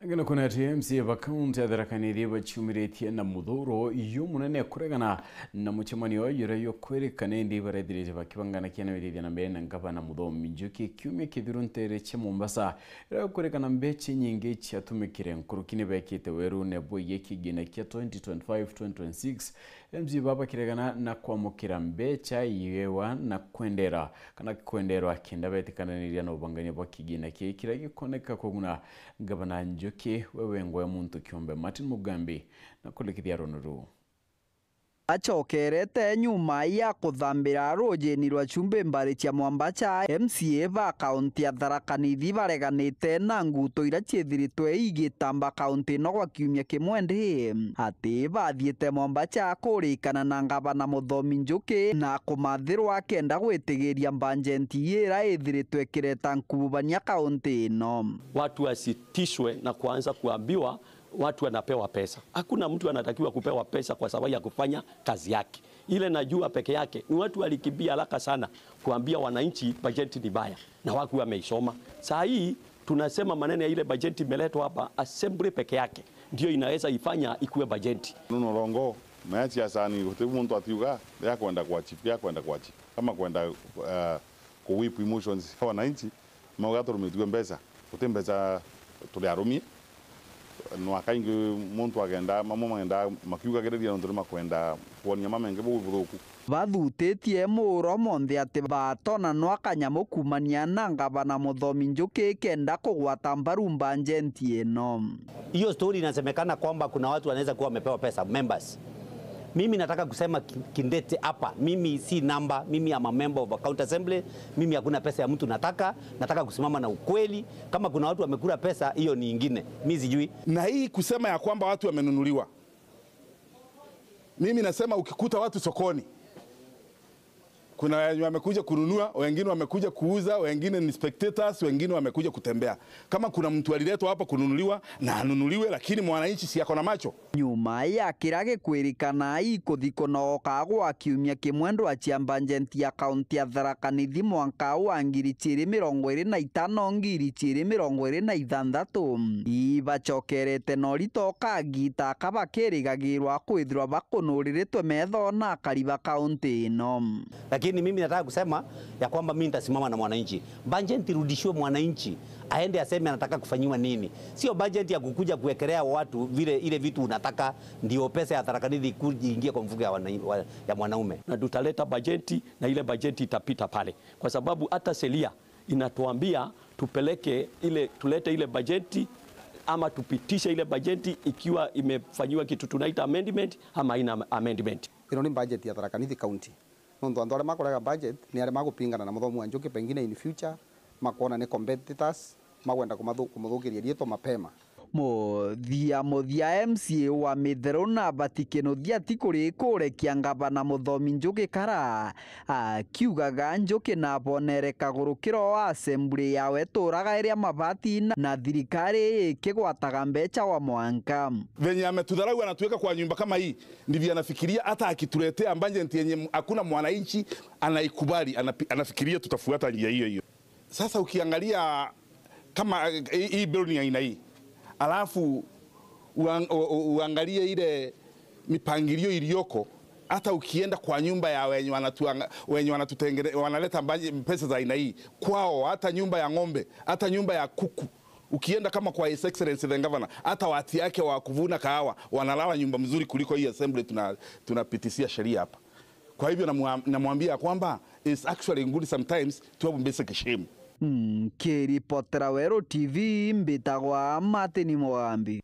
Ngeno kuna TMC ba kaunti ya Tharaka Nithi bachiumiretie na muthuro yu munene kuregana na muchemanio yura yo kwerekana ndi barethirite bakibangana kiana wirithia na mbere na ngavana Muthomi Njuki kiumia kithiru ntere cha Mombasa ira kwerekana mbechi nyingi chiatumikire nkurukini bekite weru nebo yekigina kia 2025-2026 MC baba kiregana na kwamukira mbecha iwewa na kwendera kana kwenderwa kenda betikananiria na ubangania bwa kigina kia kira gikoneka koguna ngavana Njuki wewe ngoya muntu kiombe Martin Mugambi na kulekithia runuru acokerete nyuma ya kuthambira rujini rwa chumbi mbari cia Mwambacha MCA ba kaunti ya Tharaka Nithi bareganite na nguto ira ciithiritwe igitamba kaunti no gwa kiumia kimwe ndi ati bathiite Mwambacha kurikana na ngavana Muthomi Njuki na kumathirwa akenda gwitigiria banjeti ira ithiritwe ikireta nkububania kaunti ino. Watu wasitishwe na kuanza kuambiwa watu wanapewa pesa. Hakuna mtu anatakiwa kupewa pesa kwa sababu ya kufanya kazi yake. Ile najua peke yake ni watu walikimbia haraka sana kuambia wananchi bajeti ni baya na watu wameisoma. Saa hii tunasema maneno ya ile bajeti imeletwa hapa assembly peke yake ndio inaweza ifanya ikuwe bajeti. Nuno longo mechi ya sani gutibu mtu atiuga ya kwenda kwa chief ya kwenda kwa chief kama kwenda ku whip emotions kwa wananchi maugato rumitwe mbesa gutembeza tuliarumie no akaingi muntu agenda mamo magenda makiugagereria nondu makwenda kuonia mamenge bubuthuku bathutitie muro monthe ati batona no akanyamu kumania na ngavana Muthomi Njuki kenda kugwata mbaru banjeti ino. Hiyo story inasemekana kwamba kuna watu wanaweza kuwa wamepewa pesa members. Mimi nataka kusema kindete hapa, mimi si namba, mimi am a member of a county assembly, mimi hakuna pesa ya mtu nataka, nataka kusimama na ukweli. Kama kuna watu wamekula pesa, hiyo ni ingine, mimi sijui. Na hii kusema ya kwamba watu wamenunuliwa, mimi nasema ukikuta watu sokoni, kuna wenye wamekuja kununua, wengine wamekuja kuuza, wengine ni spectators, wengine wamekuja kutembea. Kama kuna mtu aliletwa hapa kununuliwa na anunuliwe, lakini mwananchi si yako na macho. Nyuma ya kirage kwirikana ikuthikonoka gwa kiumia kimwe ndwa cia banjeti ya kaunti ya Tharaka Nithi mwanka wa 2025 2026 ibacokerete na urito kangita kabakirigagirwa kwithirwa bakunuriritwe metho na kariba kaunti ino. Lakini mimi nataka kusema ya kwamba mimi nitasimama na mwananchi. Budget irudishiwe mwananchi, aende aseme anataka kufanyiwa nini. Sio budget ya kukuja kuwekelea watu vile ile vitu unataka ndio pesa ya Tharaka Nithi kuingia kwa mfuko ya mwanaume. Na tutaleta bajeti na ile bajeti itapita pale. Kwa sababu hata sheria inatuambia tupeleke ile tulete ile bajeti ama tupitishe ile bajeti ikiwa imefanyiwa kitu tunaita amendment ama ina amendment. Ino ni budget ya Tharaka Nithi County. Nondu andu aria makorega budget ni aria magupingana na Muthomi wa Njuki pengine in future makona ni competitors magwenda kumuthukiria rieto mapema. Muthia muthia MCA wa Mitheru na Batikinuthia ti kuri kurekia ngavana Muthomi Njuki kara akiugaga Njuki na bonere kagurukiro wa assembly yawe turaga iria mabati na thirikari ikigwataga mbeca wa mwanka. Venye ametudharau anatuweka kwa nyumba kama hii ndivyo anafikiria hata akituletea budget yenye hakuna mwananchi anaikubali, anafikiria tutafuata njia hiyo hiyo. Sasa ukiangalia kama hii bill ni aina hii, alafu uangalie ile mipangilio iliyoko, hata ukienda kwa nyumba ya wenye wanatutengeneza wanaleta pesa za aina hii kwao, hata nyumba ya ng'ombe, hata nyumba ya kuku, ukienda kama kwa His Excellency the Governor, hata wati yake wa kuvuna kahawa wanalala nyumba mzuri kuliko hii assembly tunapitishia sheria hapa. Kwa hivyo namwambia kwamba it's actually good sometimes to have basic shame. Kiripotera Weru TV mbitagwa Martin Mugambi.